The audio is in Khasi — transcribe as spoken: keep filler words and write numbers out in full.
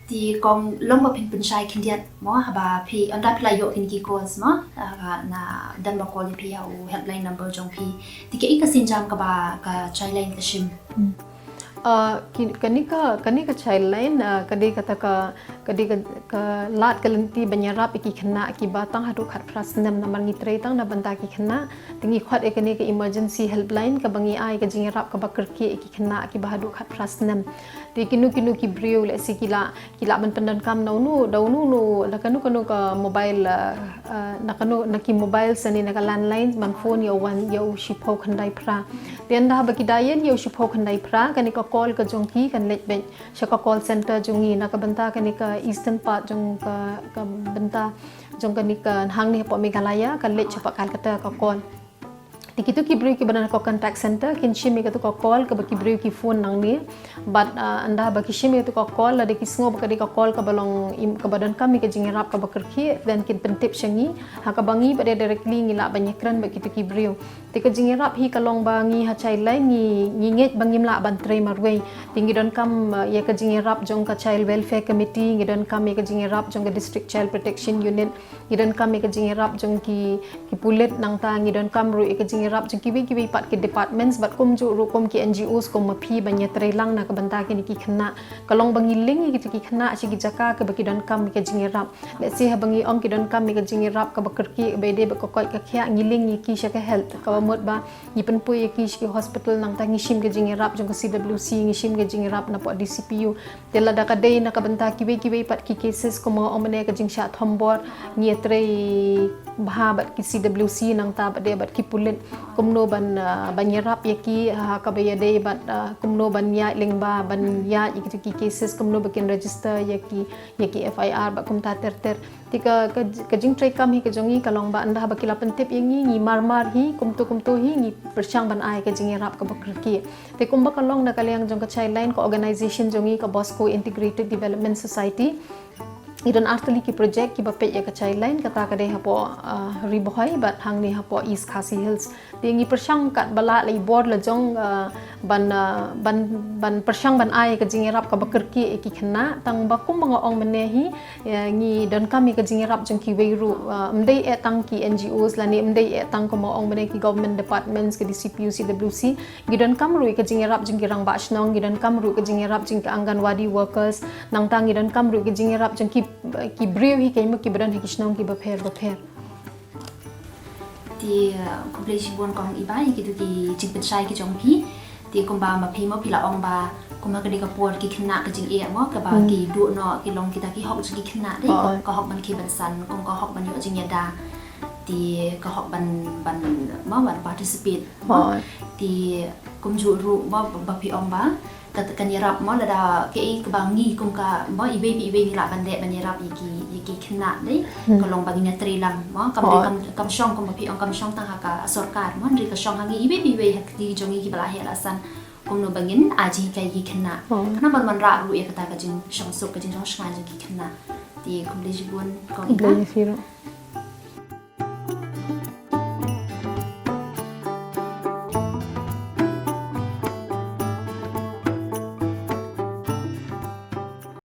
Te kong long ba phin pynshai khyndiat mo, haba phi, ynda phi la ïoh kine ki calls mo, ah, na don ba call ïa phi ha u helpline number jong phi. Te kaei ka sienjam kaba ka Childline ka shim? Uh, ki, kane ka, kane ka Childline, uh, ka dei kata ka, ka dei ka, ka lad ka lynti ban ïarap ïa ki khynnah kiba tang haduh khatphra snem, namar ngi trei tang na bynta ki khynnah. Te ngi khot ïa kane ka emergency helpline kaba ngi ai ka jingïarap kaba kyrkieh ïa ki khynnah kiba haduh khatphra snem. Te kino kino ki briew, lehse ki la, ki lah ban pyndonkam na uno, da uno uno, na kano kano ka mobile, uh, uh, na kano, na ki mobile, sani na ka landline, ban phone ïa u wan, ïa u shiphew khyndai phra. Te ynda haba ki dial ïa u shiphew khyndai phra, kane ka call ka jong ki kan leit beit sha ka call center jong ngi na ka bynta kane ka eastern part jong ka, ka bynta jong kane ka hangne hapoh Meghalaya, kan leit shapoh Calcutta ka call. Te kito ki briew kiba don ha ka contact center kin shim ïa kato ka call kaba ki briew ki phone nangne. Bad, uh, ynda ba ki shim ïa kato ka call, lada ki sngew ba ka dei ka call kaba long im, kaba donkam ïa ka jingïarap kaba kyrkieh, then kin pyntip sha ngi, ha kaba ngi pat de directly ngi lah ban ïakren bad kito ki briew. Te ka jingïarap hi ka long ba ngi ha Childline ngi, ngi ngeit ba ngim lah ban trei marwei. Te ngi donkam, uh, ïa ka jingïarap jong ka Child Welfare Committee, ngi donkam ïa ka jingïarap jong ka District Child Protection Unit, ngi donkam ïa ka jingïarap jong ki, ki pulit, nangta ngi donkam ruh ïa ka jingïarap jong kiwei kiwei pat ki departments, bad kumjuh ruh kum ki N G Os kum ma phi ban ïatreilang na ka bynta kine ki khynnah. Ka long ba ngi link ïa kito ki khynnah sha ki jaka kaba ki donkam ïa ka jingïarap. Lehse haba ngi ong ki donkam ïa ka jingïarap kaba kyrkieh, ba ïadei bad ka koit ka khiah, ngi link ïa ki sha ka health, kaba mut ba ngi pynpoi ïa ki sha ki hospital, nangta ngi shim ka jingïarap jong ka C W C, ngi shim ka jingïarap napoh D C P U. Te lada ka dei na ka bynta kiwei kiwei pat ki cases, kum nga ong mynne, ka jingshah thombor, ngi ïatrei bha bad ki C W C, nangta bad de bad ki pulit, kumno ban, uh, ban ïarap ïa ki, ha kaba ïadei bad, uh, kumno ban ïaid lyngba ban ïaid ïa kito ki cases, kumno ba kin register ïa ki, ïa ki F I R bad kumta ter ter. Te ka, ka, ka jingtreikam hi ka jong ngi ka long ba ynda haba ki la pyntip ïa ngi, ngi mar mar hi, kumto kumto hi, ngi pyrshang ban ai ka jingïarap kaba kyrkieh. Te kumba ka long na ka liang jong ka Childline, ka organization jong ngi ka Bosco Integrated Development Society, ngi don artylli ki project kiba peit ïa ka Childline, kata ka dei hapoh, uh, Ri Bhoi bad hangne hapoh East Khasi Hills. Te ngi pyrshang katba lah lei bor la jong, uh, ban, uh, ban, ban pyrshang ban ai ka jingïarap kaba kyrkieh ïa ki khynnah, tang ba kumba nga ong mynne hi, ïa, ngi donkam ïa ka jingïarap jong kiwei ruh, uh, ym dei eh tang ki N G Os lane ym dei eh tang, kum nga ong mynne, ki government departments, ka D C P U, C W C, ngi donkam ruh ïa ka jingïarap jong ki rangbah shnong, ngi donkam ruh ïa ka jingïarap jong ki Anganwadi workers, nangta ngi donkam ruh ïa ka jingïarap jong ki, ki briew hi, kynmaw, kiba don ha ki shnong kiba pher bapher. Te, uh, khublei shibun kong Iba ïa kito ki jingpynshai ki jong phi. Te kumba ma phi mo, phi la ong ba kum ha kane ka por ki khynnah ka jingeh mo, kaba ki duh noh, ki long kita ki hok jong ki khynnah, dei, ka hok ban khie ban san, kum ka hok ban ïoh jingïada. Te ka hok ban, ban, mo, ban participate mo. Te kumjuh ruh mo, ba phi ong ba ka, kan ïarap mo, lada kaei kaba ngi kum ka mo, iwei pa iwei ngi lah ban leh ban ïarap ïa ki, ïa ki khynnah, dei, ka long ba ngin ïatreilang mo, kam dei, kam, kam shong, kum ba phi ong, kam shong tang ha ka sorkar mo, hynrei ka shong ha ngi iwei pa iwei, ha kti jong ngi kiba la heh la san, kumno ba ngin ai jinghikai ïa ki khynnah. Khnang ban wanrah ruh ïa kata ka jingshongsuk, ka jingshongsynshar jong ki khynnah. Te khublei shibun kong Iba. Khublei ïa phi ruh.